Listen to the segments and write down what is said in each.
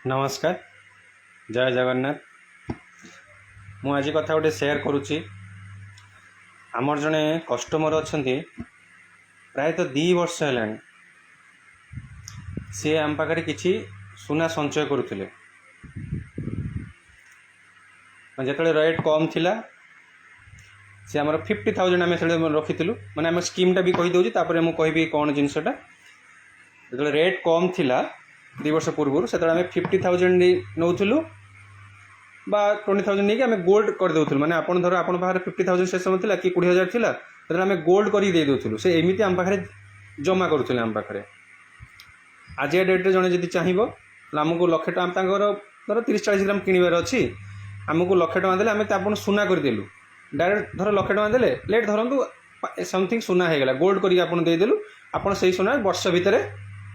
ନମସ୍କାର, ଜୟ ଜଗନ୍ନାଥ। ମୁଁ ଆଜି କଥା ଗୋଟେ ସେୟାର କରୁଛି। ଆମର ଜଣେ କଷ୍ଟମର ଅଛନ୍ତି, ପ୍ରାୟତଃ 2 ବର୍ଷ ହେଲାଣି ସିଏ ଆମ ପାଖରେ କିଛି ସୁନା ସଞ୍ଚୟ କରୁଥିଲେ। ମାନେ ଯେତେବେଳେ ରେଟ୍ କମ୍ ଥିଲା, ସେ ଆମର 50,000 ଆମେ ସେତେବେଳେ ରଖିଥିଲୁ। ମାନେ ଆମ ସ୍କିମ୍ଟା ବି କହିଦେଉଛି, ତାପରେ ମୁଁ କହିବି କ'ଣ ଜିନିଷଟା। ଯେତେବେଳେ ରେଟ୍ କମ୍ ଥିଲା 2 ବର୍ଷ ପୂର୍ବରୁ, ସେତେବେଳେ ଆମେ 50,000 ନେଉଥିଲୁ ବା 20,000 ନେଇକି ଆମେ ଗୋଲ୍ଡ କରିଦେଉଥିଲୁ। ମାନେ ଆପଣ ଧର ଆପଣଙ୍କ ପାଖରେ 50,000 ସେ ସମୟ ଥିଲା କି 20,000 ଥିଲା, ସେତେବେଳେ ଆମେ ଗୋଲ୍ଡ କରିକି ଦେଇ ଦେଉଥିଲୁ। ସେ ଏମିତି ଆମ ପାଖରେ ଜମା କରୁଥିଲେ ଆମ ପାଖରେ। ଆଜିକା ଡେଟ୍ରେ ଜଣେ ଯଦି ଚାହିଁବ ତାହେଲେ ଆମକୁ ଲକ୍ଷେ ଟଙ୍କା, ତାଙ୍କର ଧର 30-40 ଗ୍ରାମ କିଣିବାର ଅଛି, ଆମକୁ ଲକ୍ଷେ ଟଙ୍କା ଦେଲେ ଆମେ ଆପଣ ସୁନା କରିଦେଲୁ ଡାଇରେକ୍ଟ। ଧର ଲକ୍ଷେ ଟଙ୍କା ଦେଲେ, ଲେଟ୍ ଧରନ୍ତୁ ସମଥିଙ୍ଗ ସୁନା ହେଇଗଲା, ଗୋଲ୍ଡ କରିକି ଆପଣ ଦେଇଦେଲୁ। ଆପଣ ସେଇ ସୁନା ବର୍ଷ ଭିତରେ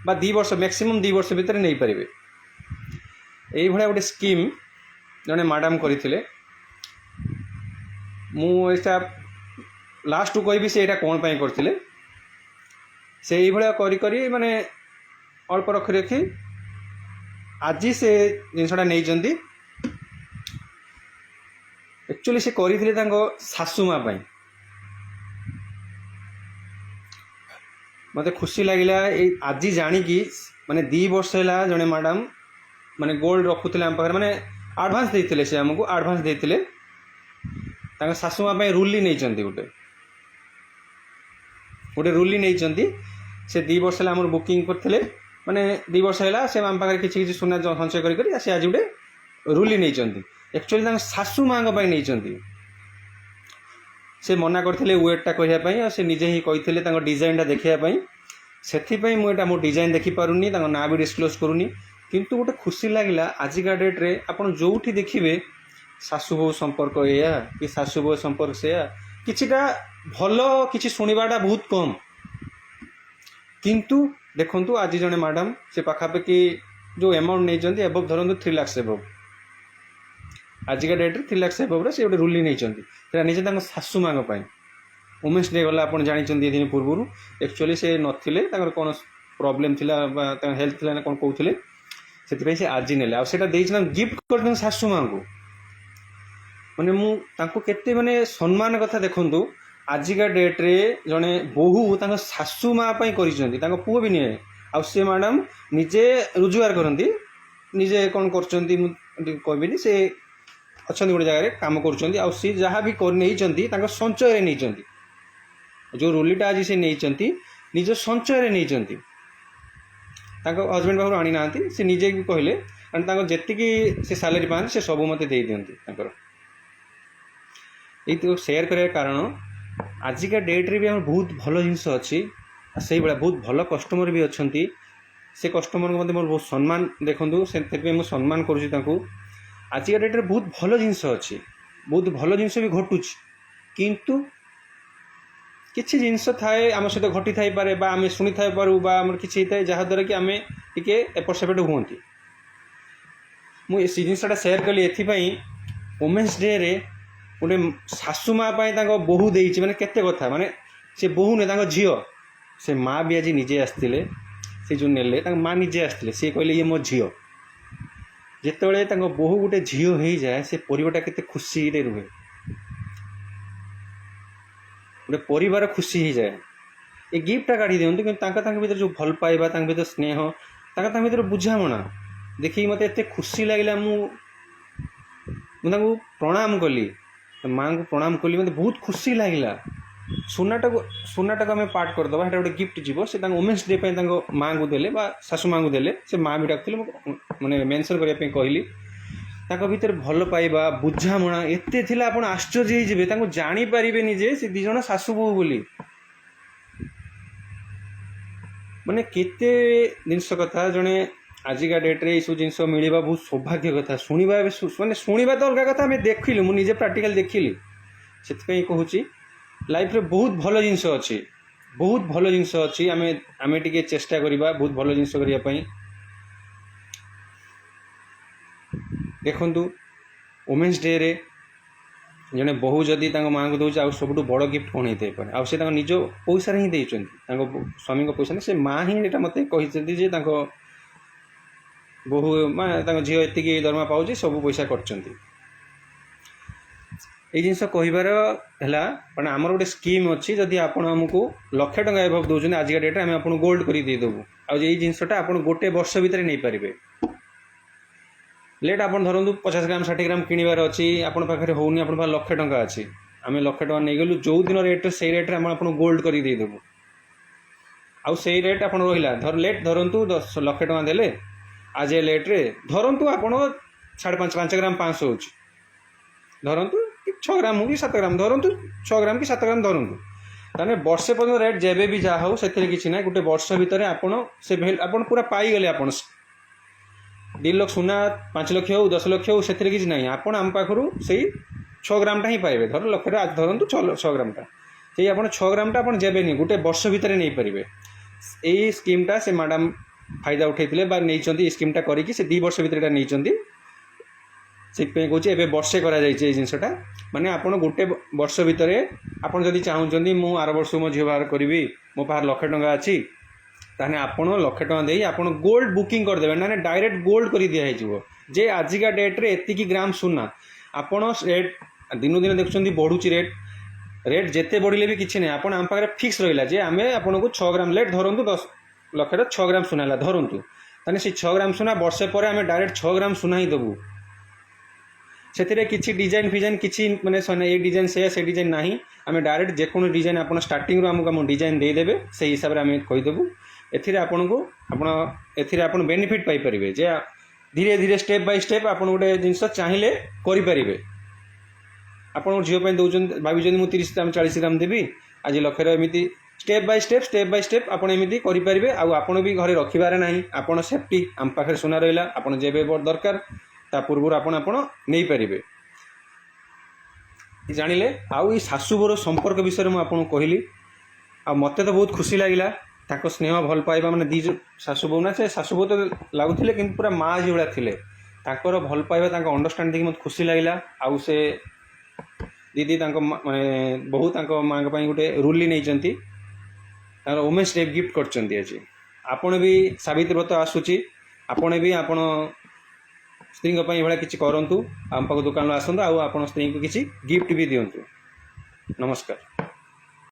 ବା 2 ବର୍ଷ, ମ୍ୟାକ୍ସିମମ୍ 2 ବର୍ଷ ଭିତରେ ନେଇପାରିବେ। ଏଇଭଳିଆ ଗୋଟେ ସ୍କିମ୍ ଜଣେ ମ୍ୟାଡ଼ାମ୍ କରିଥିଲେ। ମୁଁ ଏଇଟା ଲାଷ୍ଟକୁ କହିବି ସେ ଏଇଟା କ'ଣ ପାଇଁ କରିଥିଲେ। ସେ ଏଇଭଳିଆ କରି କରି, ମାନେ ଅଳ୍ପ ରଖି ରଖି ଆଜି ସେ ଜିନିଷଟା ନେଇଛନ୍ତି। ଆକ୍ଚୁଆଲି ସେ କରିଥିଲେ ତାଙ୍କ ଶାଶୁ ମା ପାଇଁ। ମୋତେ ଖୁସି ଲାଗିଲା ଏଇ ଆଜି ଜାଣିକି। ମାନେ 2 ବର୍ଷ ହେଲା ଜଣେ ମ୍ୟାଡ଼ାମ୍ ମାନେ ଗୋଲ୍ଡ ରଖୁଥିଲେ ଆମ ପାଖରେ, ମାନେ ଆଡ଼ଭାନ୍ସ ଦେଇଥିଲେ, ସେ ଆମକୁ ଆଡ଼ଭାନ୍ସ ଦେଇଥିଲେ। ତାଙ୍କ ଶାଶୁ ମା ପାଇଁ ରୁଲି ନେଇଛନ୍ତି, ଗୋଟେ ଗୋଟେ ରୁଲି ନେଇଛନ୍ତି। ସେ 2 ବର୍ଷ ହେଲା ଆମର ବୁକିଂ କରିଥିଲେ। ମାନେ 2 ବର୍ଷ ହେଲା ସେ ଆମ ପାଖରେ କିଛି କିଛି ସୁନା ସଞ୍ଚୟ କରି କରି ସେ ଆଜି ଗୋଟେ ରୁଲି ନେଇଛନ୍ତି। ଆକ୍ଚୁଆଲି ତାଙ୍କ ଶାଶୁ ମାଆଙ୍କ ପାଇଁ ନେଇଛନ୍ତି। ସେ ମନା କରିଥିଲେ ୱେଟ୍ଟା କହିବା ପାଇଁ, ଆଉ ସେ ନିଜେ ହିଁ କହିଥିଲେ ତାଙ୍କ ଡିଜାଇନଟା ଦେଖିବା ପାଇଁ। ସେଥିପାଇଁ ମୁଁ ଏଇଟା ମୋ ଡିଜାଇନ ଦେଖିପାରୁନି, ତାଙ୍କ ନାଁ ବି ଡିସକ୍ଲୋଜ୍ କରୁନି। କିନ୍ତୁ ଗୋଟେ ଖୁସି ଲାଗିଲା, ଆଜିକା ଡେଟ୍ରେ ଆପଣ ଯେଉଁଠି ଦେଖିବେ ଶାଶୁ ବୋହୂ ସମ୍ପର୍କ ଏଇଆ କି ଶାଶୁ ବୋହୂ ସମ୍ପର୍କ ସେଇଆ, କିଛିଟା ଭଲ କିଛି ଶୁଣିବାଟା ବହୁତ କମ୍। କିନ୍ତୁ ଦେଖନ୍ତୁ, ଆଜି ଜଣେ ମ୍ୟାଡ଼ାମ୍ ସେ ପାଖାପାଖି ଯେଉଁ ଆମାଉଣ୍ଟ ନେଇଛନ୍ତି, ଏବଭ୍ ଧରନ୍ତୁ 3 ଲାକ୍ସ ଏବଭ୍, ଆଜିକା ଡେଟ୍ରେ 3 ଲାକ୍ସ ଏବଭ୍ରେ ସେ ଗୋଟେ ରୁଲି ନେଇଛନ୍ତି। ସେଇଟା ନେଇଛନ୍ତି ତାଙ୍କ ଶାଶୁ ମାଆଙ୍କ ପାଇଁ। ଓମେନ୍ସ ଡେ ଗଲା, ଆପଣ ଜାଣିଛନ୍ତି, 2 ଦିନ ପୂର୍ବରୁ। ଆକ୍ଚୁଆଲି ସେ ନଥିଲେ, ତାଙ୍କର କ'ଣ ପ୍ରୋବ୍ଲେମ୍ ଥିଲା ବା ତାଙ୍କ ହେଲ୍ଥ ଥିଲା ନା କ'ଣ କହୁଥିଲେ, ସେଥିପାଇଁ ସେ ଆଜି ନେଲେ। ଆଉ ସେଇଟା ଦେଇଛି ନା ଗିଫ୍ଟ କରିଛନ୍ତି ଶାଶୁ ମାଆଙ୍କୁ। ମାନେ ମୁଁ ତାଙ୍କୁ କେତେ ମାନେ ସମ୍ମାନ କଥା ଦେଖନ୍ତୁ, ଆଜିକା ଡେଟ୍ରେ ଜଣେ ବୋହୂ ତାଙ୍କ ଶାଶୁ ମା ପାଇଁ କରିଛନ୍ତି, ତାଙ୍କ ପୁଅ ବି ନୁହେଁ। ଆଉ ସେ ମ୍ୟାଡ଼ାମ୍ ନିଜେ ରୋଜଗାର କରନ୍ତି, ନିଜେ କ'ଣ କରୁଛନ୍ତି ମୁଁ ଟିକେ କହିବିନି। ସେ ଅଛନ୍ତି ଗୋଟେ ଜାଗାରେ କାମ କରୁଛନ୍ତି। ଆଉ ସିଏ ଯାହା ବି କରି ନେଇଛନ୍ତି, ତାଙ୍କ ସଞ୍ଚୟରେ ନେଇଛନ୍ତି। ଯେଉଁ ରୁଲିଟା ଆଜି ସେ ନେଇଛନ୍ତି, ନିଜ ସଞ୍ଚୟରେ ନେଇଛନ୍ତି, ତାଙ୍କ ହଜବେଣ୍ଡ ପାଖରୁ ଆଣିନାହାନ୍ତି। ସେ ନିଜେ ବି କହିଲେ, କାରଣ ତାଙ୍କ ଯେତିକି ସେ ସାଲାରୀ ପାଆନ୍ତି, ସେ ସବୁ ମୋତେ ଦେଇଦିଅନ୍ତି ତାଙ୍କର। ଏଇତ ସେୟାର କରିବାର କାରଣ, ଆଜିକା ଡେଟ୍ରେ ବି ଆମର ବହୁତ ଭଲ ଜିନିଷ ଅଛି ଆଉ ସେଇଭଳିଆ ବହୁତ ଭଲ କଷ୍ଟମର ବି ଅଛନ୍ତି। ସେ କଷ୍ଟମରଙ୍କୁ ମଧ୍ୟ ମୋର ବହୁତ ସମ୍ମାନ। ଦେଖନ୍ତୁ, ସେଥିପାଇଁ ମୁଁ ସମ୍ମାନ କରୁଛି ତାଙ୍କୁ। ଆଜିକା ଡେଟ୍ରେ ବହୁତ ଭଲ ଜିନିଷ ଅଛି, ବହୁତ ଭଲ ଜିନିଷ ବି ଘଟୁଛି। କିନ୍ତୁ କିଛି ଜିନିଷ ଥାଏ, ଆମ ସହିତ ଘଟିଥାଇପାରେ ବା ଆମେ ଶୁଣିଥାଇପାରୁ ବା ଆମର କିଛି ହେଇଥାଏ, ଯାହାଦ୍ୱାରା କି ଆମେ ଟିକେ ଏପଟ ସେପଟ ହୁଅନ୍ତି। ମୁଁ ଏ ଜିନିଷଟା ସେୟାର କଲି ଏଥିପାଇଁ, ଓମେନ୍ସ ଡେରେ ଗୋଟେ ଶାଶୁ ମା ପାଇଁ ତାଙ୍କ ବୋହୂ ଦେଇଛି, ମାନେ କେତେ କଥା। ମାନେ ସେ ବୋହୂ ନୁହେଁ, ତାଙ୍କ ଝିଅ। ସେ ମା ବି ଆଜି ନିଜେ ଆସିଥିଲେ। ସେ ଯେଉଁ ନେଲେ, ତାଙ୍କ ମା ନିଜେ ଆସିଥିଲେ। ସିଏ କହିଲେ, ଇଏ ମୋ ଝିଅ। ଯେତେବେଳେ ତାଙ୍କ ବୋହୂ ଗୋଟେ ଝିଅ ହେଇଯାଏ, ସେ ପରିବାରଟା କେତେ ଖୁସିରେ ରୁହେ, ଗୋଟେ ପରିବାର ଖୁସି ହେଇଯାଏ। ଏ ଗିଫ୍ଟଟା କାଢ଼ି ଦିଅନ୍ତୁ, କିନ୍ତୁ ତାଙ୍କ ତାଙ୍କ ଭିତରେ ଯେଉଁ ଭଲ ପାଇବା, ତାଙ୍କ ଭିତରେ ସ୍ନେହ, ତାଙ୍କ ତାଙ୍କ ଭିତରେ ବୁଝାମଣା ଦେଖିକି ମୋତେ ଏତେ ଖୁସି ଲାଗିଲା। ମୁଁ ମୁଁ ତାଙ୍କୁ ପ୍ରଣାମ କଲି, ମାଆଙ୍କୁ ପ୍ରଣାମ କଲି। ମୋତେ ବହୁତ ଖୁସି ଲାଗିଲା। ସୁନାଟାକୁ ସୁନାଟାକୁ ଆମେ ପାର୍ଟ କରିଦେବା, ସେଇଟା ଗୋଟେ ଗିଫ୍ଟ ଯିବ। ସେ ତାଙ୍କ ଓମେନ୍ସ ଡେ ପାଇଁ ତାଙ୍କ ମାଆଙ୍କୁ ଦେଲେ ବା ଶାଶୁ ମାଆଙ୍କୁ ଦେଲେ। ସେ ମାଆ ବି ଡାକୁଥିଲେ, ମୁଁ ମାନେ ମେନସନ୍ କରିବା ପାଇଁ କହିଲି। ତାଙ୍କ ଭିତରେ ଭଲ ପାଇବା, ବୁଝାମଣା ଏତେ ଥିଲା, ଆପଣ ଆଶ୍ଚର୍ଯ୍ୟ ହେଇଯିବେ। ତାଙ୍କୁ ଜାଣିପାରିବେନି ଯେ ସେ ଦୁଇ ଜଣ ଶାଶୁ ବୋହୂ ବୋଲି। ମାନେ କେତେ ଜିନିଷ କଥା। ଜଣେ ଆଜିକା ଡେଟ୍ରେ ଏଇସବୁ ଜିନିଷ ମିଳିବା ବହୁତ ସୌଭାଗ୍ୟ କଥା। ଶୁଣିବା ଏବେ ମାନେ ଶୁଣିବା ତ ଅଲଗା କଥା, ଆମେ ଦେଖିଲୁ, ମୁଁ ନିଜେ ପ୍ରାକ୍ଟିକାଲ ଦେଖିଲି। ସେଥିପାଇଁ କହୁଛି, ଲାଇଫ୍ରେ ବହୁତ ଭଲ ଜିନିଷ ଅଛି, ବହୁତ ଭଲ ଜିନିଷ ଅଛି। ଆମେ ଆମେ ଟିକେ ଚେଷ୍ଟା କରିବା ବହୁତ ଭଲ ଜିନିଷ କରିବା ପାଇଁ। ଦେଖନ୍ତୁ, ଓମେନ୍ସ ଡେରେ ଜଣେ ବୋହୂ ଯଦି ତାଙ୍କ ମାଆଙ୍କୁ ଦେଉଛି, ଆଉ ସବୁଠୁ ବଡ଼ ଗିଫ୍ଟ କ'ଣ ହେଇଥାଇପାରେ? ଆଉ ସେ ତାଙ୍କ ନିଜ ପଇସାରେ ହିଁ ଦେଇଛନ୍ତି, ତାଙ୍କ ସ୍ୱାମୀଙ୍କ ପଇସା ନାହିଁ। ସେ ମା ହିଁ ଏଇଟା ମୋତେ କହିଛନ୍ତି ଯେ ତାଙ୍କ ବୋହୂ ମାନେ ତାଙ୍କ ଝିଅ ଏତିକି ଦରମା ପାଉଛି, ସବୁ ପଇସା କରିଛନ୍ତି। ଏଇ ଜିନିଷ କହିବାର ହେଲା, କାରଣ ଆମର ଗୋଟେ ସ୍କିମ୍ ଅଛି। ଯଦି ଆପଣ ଆମକୁ ଲକ୍ଷେ ଟଙ୍କା ଏବଭ ଦେଉଛନ୍ତି, ଆଜିକା ଡେଟ୍ରେ ଆମେ ଆପଣଙ୍କୁ ଗୋଲ୍ଡ କରି ଦେଇଦେବୁ। ଆଉ ଏଇ ଜିନିଷଟା ଆପଣ ଗୋଟେ ବର୍ଷ ଭିତରେ ନେଇପାରିବେ। ଲେଟ୍ ଆପଣ ଧରନ୍ତୁ 50 ଗ୍ରାମ, 60 ଗ୍ରାମ କିଣିବାର ଅଛି, ଆପଣ ପାଖରେ ହେଉନି, ଆପଣଙ୍କ ପାଖରେ ଲକ୍ଷେ ଟଙ୍କା ଅଛି, ଆମେ ଲକ୍ଷେ ଟଙ୍କା ନେଇଗଲୁ, ଯେଉଁ ଦିନ ରେଟ୍ରେ ସେଇ ରେଟ୍ରେ ଆମେ ଆପଣଙ୍କୁ ଗୋଲ୍ଡ କରିକି ଦେଇଦେବୁ। ଆଉ ସେଇ ରେଟ୍ ଆପଣ ରହିଲା ଧର ଲେଟ୍ ଧରନ୍ତୁ 10 ଲକ୍ଷ ଟଙ୍କା ଦେଲେ, ଆଜି ଏ ରେଟ୍ରେ ଧରନ୍ତୁ ଆପଣ 5.5, 5 ଗ୍ରାମ 500 ହେଉଛି ଧରନ୍ତୁ, କି 6 ଗ୍ରାମ ହଉ କି 7 ଗ୍ରାମ ଧରନ୍ତୁ, 6 ଗ୍ରାମ କି 7 ଗ୍ରାମ ଧରନ୍ତୁ, ତାହେଲେ ବର୍ଷେ ପର୍ଯ୍ୟନ୍ତ ରେଟ୍ ଯେବେ ବି ଯାହା ହଉ ସେଥିରେ କିଛି ନାହିଁ। ଗୋଟେ ବର୍ଷ ଭିତରେ ଆପଣ ସେ ଆପଣ ପୁରା ପାଇଗଲେ। ଆପଣ 2 ଲକ୍ଷ ସୁନା 5 ଲକ୍ଷ ହଉ, 10 ଲକ୍ଷ ହଉ, ସେଥିରେ କିଛି ନାହିଁ। ଆପଣ ଆମ ପାଖରୁ ସେଇ 6 ଗ୍ରାମଟା ହିଁ ପାଇବେ। ଧର ଲକ୍ଷଟା ଆଜି ଧରନ୍ତୁ 6 ଗ୍ରାମଟା, ସେଇ ଆପଣ 6 ଗ୍ରାମଟା ଆପଣ ଯେବେ ନି ଗୋଟେ ବର୍ଷ ଭିତରେ ନେଇପାରିବେ। ଏଇ ସ୍କିମ୍ଟା ସେ ମ୍ୟାଡ଼ାମ୍ ଫାଇଦା ଉଠେଇଥିଲେ ବା ନେଇଛନ୍ତି। ଏଇ ସ୍କିମ୍ଟା କରିକି ସେ 2 ବର୍ଷ ଭିତରେ ଏଇଟା ନେଇଛନ୍ତି। ସେଥିପାଇଁ କହୁଛି, ଏବେ ବର୍ଷେ କରାଯାଇଛି ଏଇ ଜିନିଷଟା। ମାନେ ଆପଣ ଗୋଟେ ବର୍ଷ ଭିତରେ ଆପଣ ଯଦି ଚାହୁଁଛନ୍ତି, ମୁଁ ଆର ବର୍ଷକୁ ମୋ ଝିଅ ବାହାର କରିବି, ମୋ ପାଖରେ ଲକ୍ଷେ ଟଙ୍କା ଅଛି, ତାହେଲେ ଆପଣ ଲକ୍ଷେ ଟଙ୍କା ଦେଇ ଆପଣ ଗୋଲ୍ଡ ବୁକିଂ କରିଦେବେ। ନା, ଡାଇରେକ୍ଟ ଗୋଲ୍ଡ କରି ଦିଆହେଇଯିବ ଯେ ଆଜିକା ଡେଟ୍ରେ ଏତିକି ଗ୍ରାମ ସୁନା। ଆପଣ ରେଟ୍ ଦିନକୁ ଦିନ ଦେଖୁଛନ୍ତି ବଢ଼ୁଛି ରେଟ୍। ରେଟ୍ ଯେତେ ବଢ଼ିଲେ ବି କିଛି ନାହିଁ, ଆପଣ ଆମ ପାଖରେ ଫିକ୍ସ ରହିଲା ଯେ ଆମେ ଆପଣଙ୍କୁ 6 ଗ୍ରାମ, ଲେଟ୍ ଧରନ୍ତୁ 10 ଲକ୍ଷର 6 ଗ୍ରାମ ସୁନା ହେଲା ଧରନ୍ତୁ, ତାହେଲେ ସେଇ 6 ଗ୍ରାମ ସୁନା ବର୍ଷେ ପରେ ଆମେ ଡାଇରେକ୍ଟ 6 ଗ୍ରାମ ସୁନା ହିଁ ଦେବୁ। ସେଥିରେ କିଛି ଡିଜାଇନ୍ ଫିଜାଇନ୍ କିଛି ମାନେ ଏଇ ଡିଜାଇନ୍ ସେୟା ସେ ଡିଜାଇନ୍ ନାହିଁ। ଆମେ ଡାଇରେକ୍ଟ ଯେକୌଣସି ଡିଜାଇନ୍ ଆପଣ ଷ୍ଟାର୍ଟିଂରୁ ଆମକୁ ଆମ ଡିଜାଇନ୍ ଦେଇଦେବେ, ସେଇ ହିସାବରେ ଆମେ କହିଦେବୁ। ଏଥିରେ ଆପଣଙ୍କୁ ଆପଣ ଏଥିରେ ଆପଣ ବେନିଫିଟ୍ ପାଇପାରିବେ ଯେ ଧୀରେ ଧୀରେ ଷ୍ଟେପ୍ ବାଇ ଷ୍ଟେପ୍ ଆପଣ ଗୋଟେ ଜିନିଷ ଚାହିଁଲେ କରିପାରିବେ। ଆପଣ ଝିଅ ପାଇଁ ଦେଉଛନ୍ତି, ଭାବିଛନ୍ତି ମୁଁ 30 ଗ୍ରାମ, 40 ଗ୍ରାମ ଦେବି ଆଜି ଲକ୍ଷର, ଏମିତି step by step, step by step ଆପଣ ଏମିତି କରିପାରିବେ। ଆଉ ଆପଣ ବି ଘରେ ରଖିବାର ନାହିଁ, ଆପଣ ସେଫ୍ଟି ଆମ ପାଖରେ ସୁନା ରହିଲା। ଆପଣ ଯେବେ ଦରକାର ତା ପୂର୍ବରୁ ଆପଣ ଆପଣ ନେଇପାରିବେ, ଜାଣିଲେ। ଆଉ ଏଇ ଶାଶୁ ବୋହୂର ସମ୍ପର୍କ ବିଷୟରେ ମୁଁ ଆପଣଙ୍କୁ କହିଲି। ଆଉ ମୋତେ ତ ବହୁତ ଖୁସି ଲାଗିଲା ତାଙ୍କ ସ୍ନେହ ଭଲ ପାଇବା। ମାନେ ଦୁଇ ଶାଶୁ ବୋହୂ ନା, ସେ ଶାଶୁ ବୋହୂ ତ ଲାଗୁଥିଲେ, କିନ୍ତୁ ପୁରା ମା ଝିଅ ଭଳିଆ ଥିଲେ। ତାଙ୍କର ଭଲ ପାଇବା, ତାଙ୍କ ଅଣ୍ଡରଷ୍ଟାଣ୍ଡିଂ ଦେଖି ମୋତେ ଖୁସି ଲାଗିଲା। ଆଉ ସେ ଦିଦି ତାଙ୍କ ମାନେ ବୋହୂ ତାଙ୍କ ମାଆଙ୍କ ପାଇଁ ଗୋଟେ ରୁଲି ନେଇଛନ୍ତି, ତାଙ୍କର ଓମେନ୍ସ ଡେ ଗିଫ୍ଟ କରିଛନ୍ତି ଆଜି। ଆପଣ ବି ସାବିତ୍ରୀ ବ୍ରତ ଆସୁଛି, ଆପଣ ବି ଆପଣ ସ୍ତ୍ରୀଙ୍କ ପାଇଁ ଏଭଳିଆ କିଛି କରନ୍ତୁ। ଆମ ପାଖ ଦୋକାନରୁ ଆସନ୍ତୁ ଆଉ ଆପଣ ସ୍ତ୍ରୀଙ୍କୁ କିଛି ଗିଫ୍ଟ ବି ଦିଅନ୍ତୁ। ନମସ୍କାର।